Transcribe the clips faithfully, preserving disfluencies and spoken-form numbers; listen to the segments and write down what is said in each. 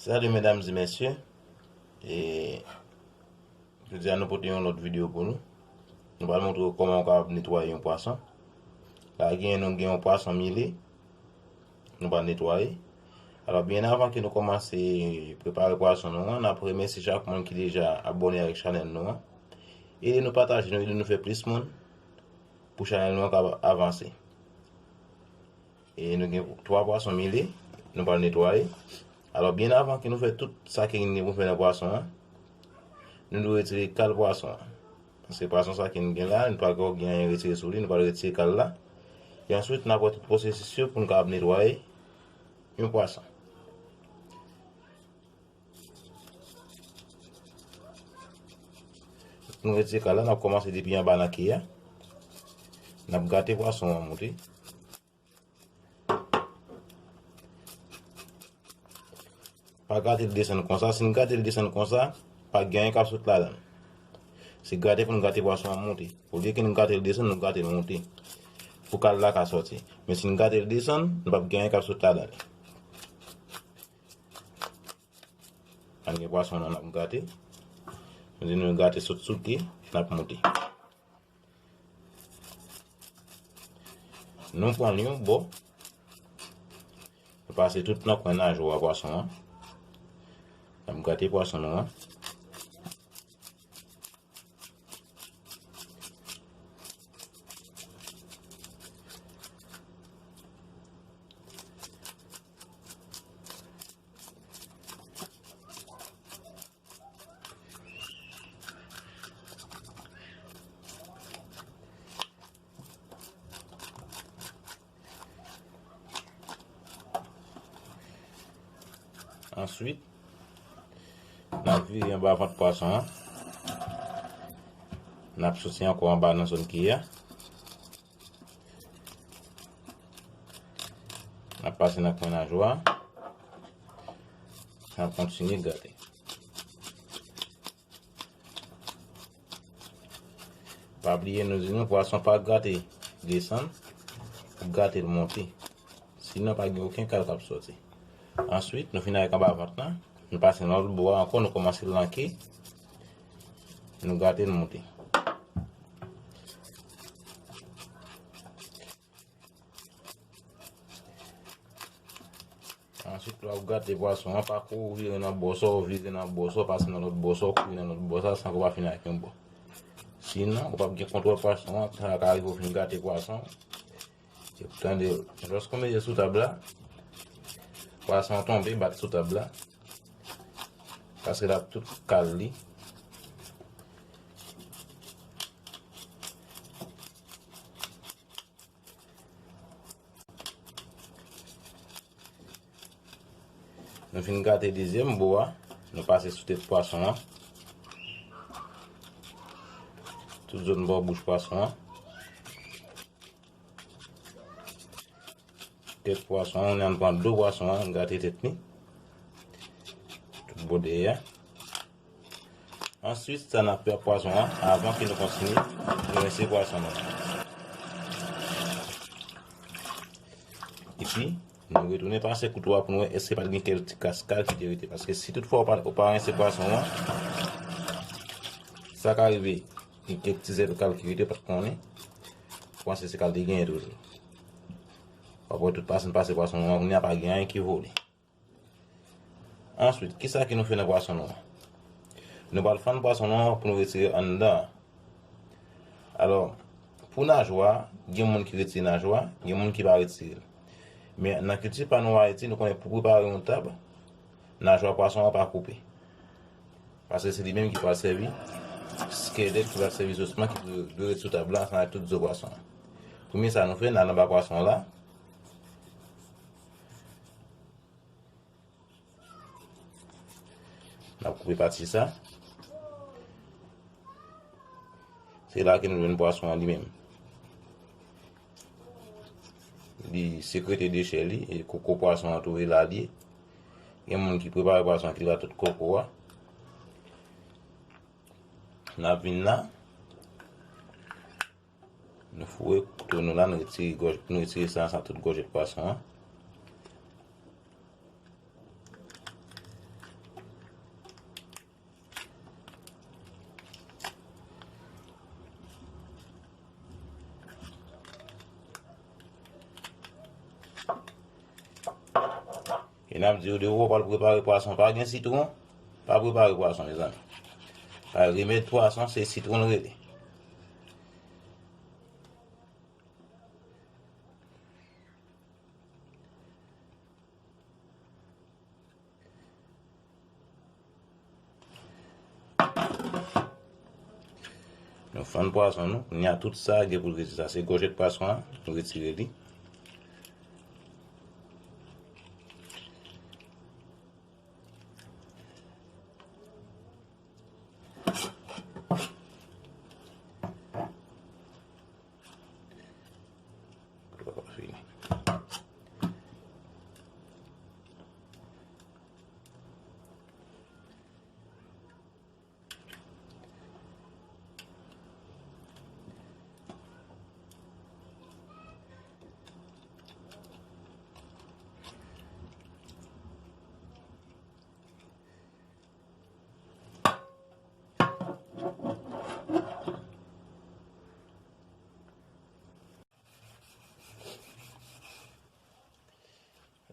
Salut mesdames et messieurs. E jodi a nou pote yon lòt videyo pou nou. Nou pral montre w kòman w kapab netwaye yon pwason. La gen nou gen yon pwason mele. Nou pral netwaye. Alò, byen avan ke nou kòmanse prepare pwason nou an, n ap remèsye chak moun ki deja abòne avèk chanèl nou an. Ede nou pataje, nou ede nou fè plis moun pou chanèl nou an ka avanse. E nou gen twa pwason mele, nou pral netwaye. Alò, byen avan ke nou fè tout sa ke nou gen pou fè nan pwason an, nou dwe retire kal pwason an. Paske pwason sa ke nou gen la, nou pa gen anyen retire sou li, nou pral retire kal la. E answit, n ap wè tout pwosesis yo pou nou kapab netwaye yon pwason. Nou retire kal la, n ap kòmanse depi anba nan ke a. N ap gate pwason an moute. Pa gate l desann konsa. Si n gate l desann konsa, pa gen anyen k ap sot ladan l. Se gate pou n gate pwason an moute. Olye ke n gate l desann, nou gate l moute. Pou kal la ka sòti. Men si n gate l desann, nou p ap gen anyen k ap sot ladan l. Ann gen pwason nan n ap gate. Nou di nou gate sot sou ke, n ap moute. Nou pran l yon bò. Nou pase tout nan kwen najwa pwason an. N ap gate pwason nou an. Answit, n ap vire anba vant pwason an. N ap soti ankò anba nan zòn ke a. N ap pase nan kwen najwa. N ap kontinye gate. Pa bliye, nou di nou pwason pa gate desann, gate l monte. Sinon, pa gen okenn kal k ap sòti. Answit, nou fin avèk anba vant lan, nou pase nan lòt bò a ankò, nou kòmanse l nan ke, nou gate l monte. Answit, lè w ap gate pwason an, pa kou vire nan bò sa, w vire nan bò sa, w pase nan lòt bò sa, w kouri nan lòt bò sa, san ke w pa fini ak yon bò. Sinon, ou p ap gen kontwòl pwason an, sa ka rive w fin gate pwason. Epi tande, lòske w mete sou tab la, pwason an tonbe, bat sou tab la. Paske l ap tout kal li. Nou fin gate dezyèm bò a, nou pase sou tèt pwason an. Tout zòn bò bouch pwason an. Tèt pwason an, nou pran do pwason an, gate tèt li. Tout bò dèyè a. Answit, sa n ap fè ak pwason an, avan ke nou kontinye, nou rense pwason nou. Epi, nou retounen pase kouto a pou nou wè èske pa t gen kèk ti kras kal ki te rete. Paske si toutfwa ou pa, ou pa rense pwason an, sa ka rive, gen kèk ti zèl kal ki rete, ou pa t konnen. Ou panse se kal te genyen toujou. W ap wè tout pase n pase pwason an, kounye a pa gen anyen ki vole. Answit, kisa ke nou fè nan pwason nou an? Nou pral fann pwason nou an pou nou retire anndan an. Alò, pou najwa, gen moun ki retire najwa, gen moun ki pa retire l. Men nan kilti pa nou Ayiti, nou konnen pou prepare yon tab, najwa pwason an pa koupe. Paske se li menm ki pral sèvi skèlèt, ki pral sèvi zosman, ki dwe, dwe ret sou tab la ansanm ak tout zo pwason an. Premye sa nou fè, n al anba pwason an la. N ap koupe pati sa. Se la ke nou jwenn pwason an li menm. Li sekrete dechè li, e koko pwason an tou e la li ye. Gen moun ki prepare pwason an, ki la tout koko a. N ap vin la. Nou foure kouto nou la, nou retire gòj, nou retire sa ansanm tout gòjèt pwason an. E n ap di w depi w pral prepare pwason, pa gen sitwon, pa prepare pwason, mezanmi. Pa remèd pwason, se sitwon l rele. Nou fann pwason nou. Kounye a tout sa gen pou l retire. Sa se gòjèt pwason an, nou retire li.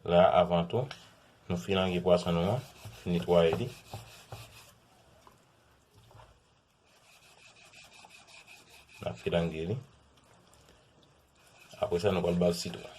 La, avan tou, nou filange pwason nou an, netwaye li. N ap filange li. Apre sa, nou pral ba l sitwon.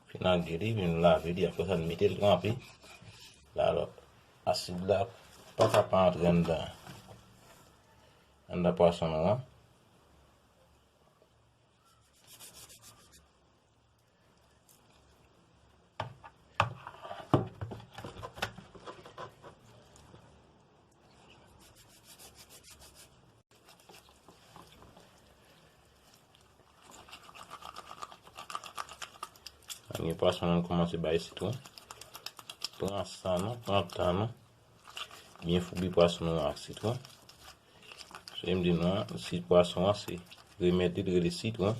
Filange li, vin lave li, apre sa n mete l tranpe. La, alò, asid la pa ka pa antre anndan, anndan pwason nou an. An gen pwason nou kòmanse bay sitwon. Pran san nou, pran tan nou. Byen foubi pwason nou ak sitwon. Se m di nou an, si pwason an se remèd li, li rele sitwon.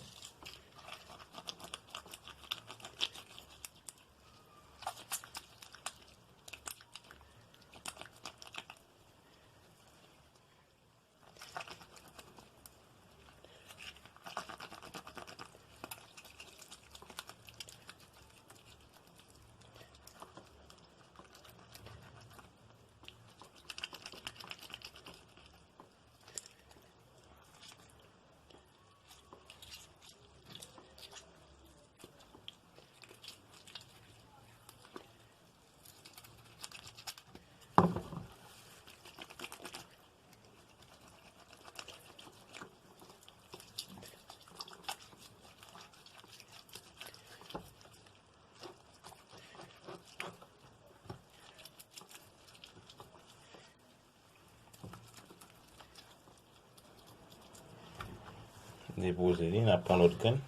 Depoze li, n ap pran lòt grenn.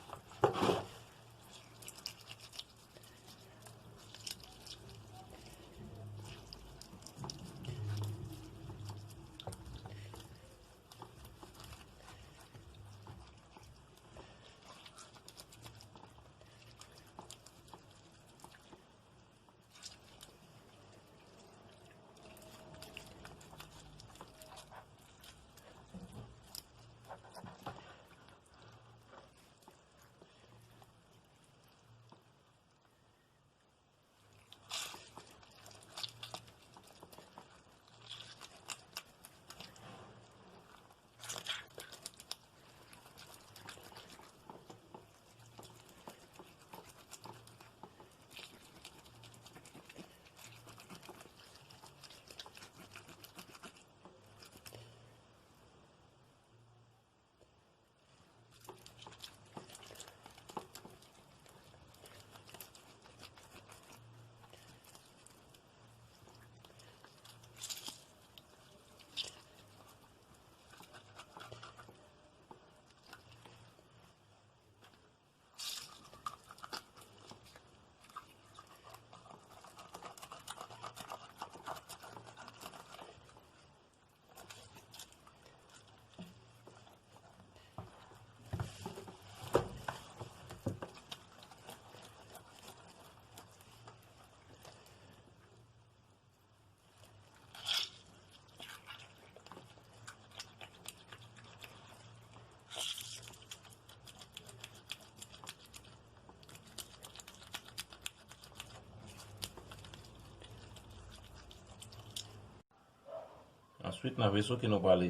Answit, nan veso ke nou pral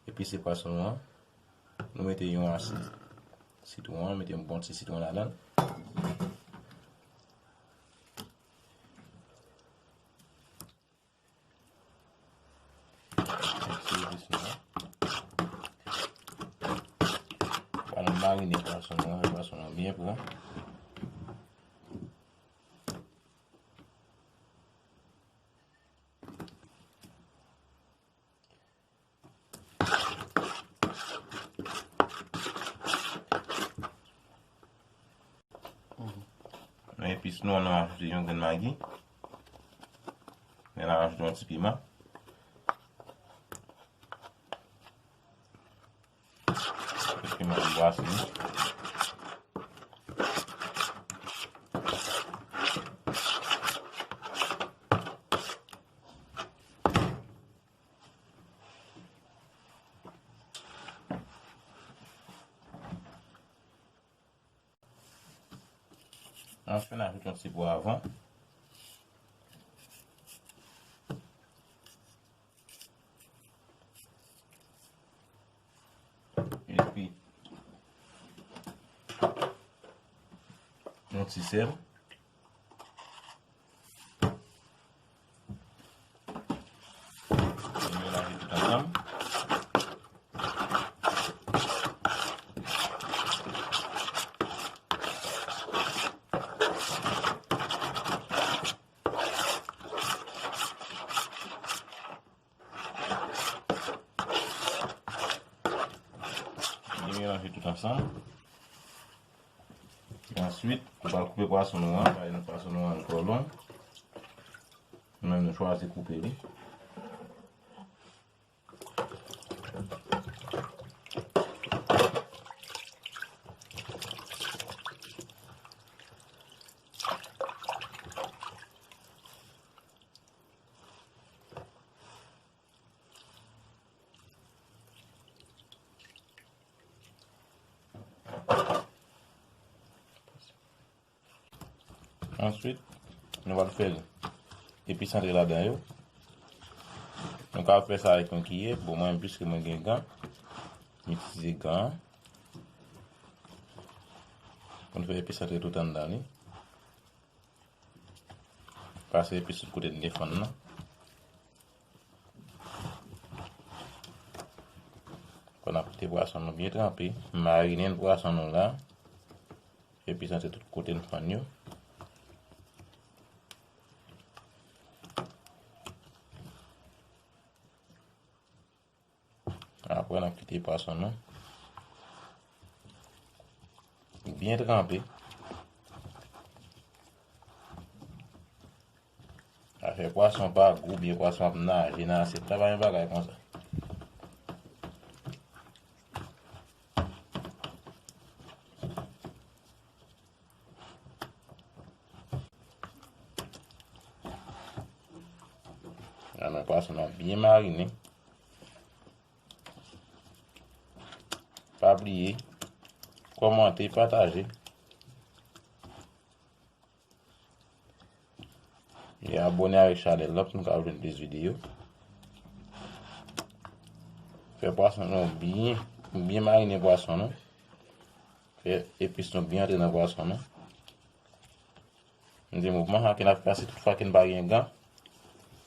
epise pwason nou an, nou mete yon asid sitwon, mete yon bon ti sitwon ladan l. Mete epis nou an. Pral marine pwason nou an, pwason nou an byen pran. Nan epis nou an, nou ajoute yon grenn magi. Nou ajoute yon ti piman. Ti piman bwase. Anfen, ajoute yon ti pwav. Epi, yon ti sèl. Melaje tout ansanm. Byen melanje tout ansanm. Answit, nou pral koupe pwason nou an, paske pwason nou an ankò long. Nou menm nou chwazi koupe li. Answit, nou pral fè epis antre ladan yo. Nou ka fè sa avèk yon kiyè. Bon, mwen menm, piske mwen gen gan, m itilize gan an. Pou n fè epis antre tout anndan li. Pase epis tout kote n defann nan. Kon ap kite pwason nou byen tranpe, marinen pwason nou la. Epi santi tout kote n fann yo. Apre, n ap kite pwason nou byen tranpe. Afè pwason pa gou, byen pwason ap naje nan asyèt la, pa gen bagay konsa. Ala pwason nan byen marinen. Pa bliye, kòmante, pataje. E abòne avèk chanèl la pou nou ka jwenn plis videyo. Fè pwason nou byen, byen marinen pwason nou. Fè epis nou byen antre nan pwason nou. M di mouvman sa ke n ap fè a, si tout fwa ke n pa gen gan,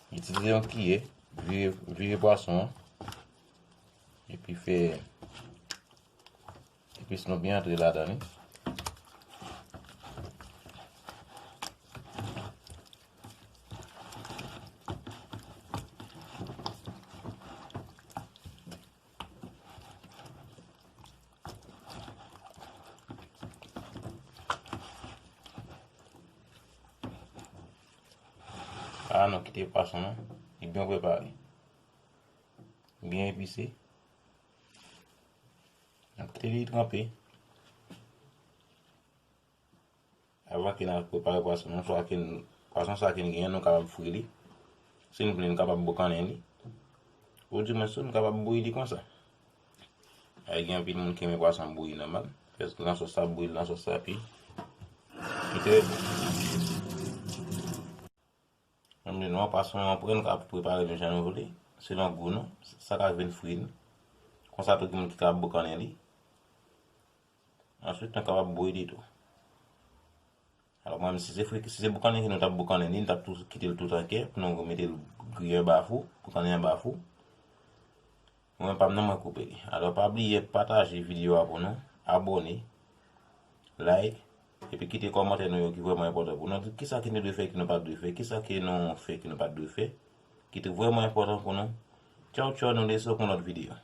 itilize yon kiyè, vire, vire pwason an. Epi fè epis nou byen antre ladan li. A, nou kite pwason nou, li byen prepare. Byen epise. N ap kite li tranpe. Avan ke n al prepare pwason nou, swa ke n, pwason sa ke n genyen, nou kapab fri li. Si n vle, n kapab boukannen li. Oudimwens tou, n kapab bouyi li konsa. Ay, gen anpil moun ki renmen pwason bouyi nòmal. Fè l nan sòs sa, bouyi l nan sòs sa, epi kite l. Menm de nou an, pwason an prè, nou ka prepare li jan nou vle. selon gou nou, sa ka vin fri n. Konsa tou gen moun ki ka boukannen li. Answit, nou kapab bouyi li tou. Alò, mwen menm, si se fri, si se boukannen ke nou t ap boukannen li, nou t ap tou kite l tout an kè, pou nou mete l griye anba fou, boukannen anba fou. Mwen menm, pa m nan, mwen koupe li. Alò, pa bliye pataje videyo a pou nou, abòne, like, epi kite kòmantè nou yo ki vrèman enpòtan pou nou. Kisa ke nou dwe fè, ki nou pa dwe fè, kisa ke nou fè, ki nou pa dwe fè, ki te vrèman enpòtan pou nou. Tchaw, tchaw, nou lese w pou yon lòt videyo.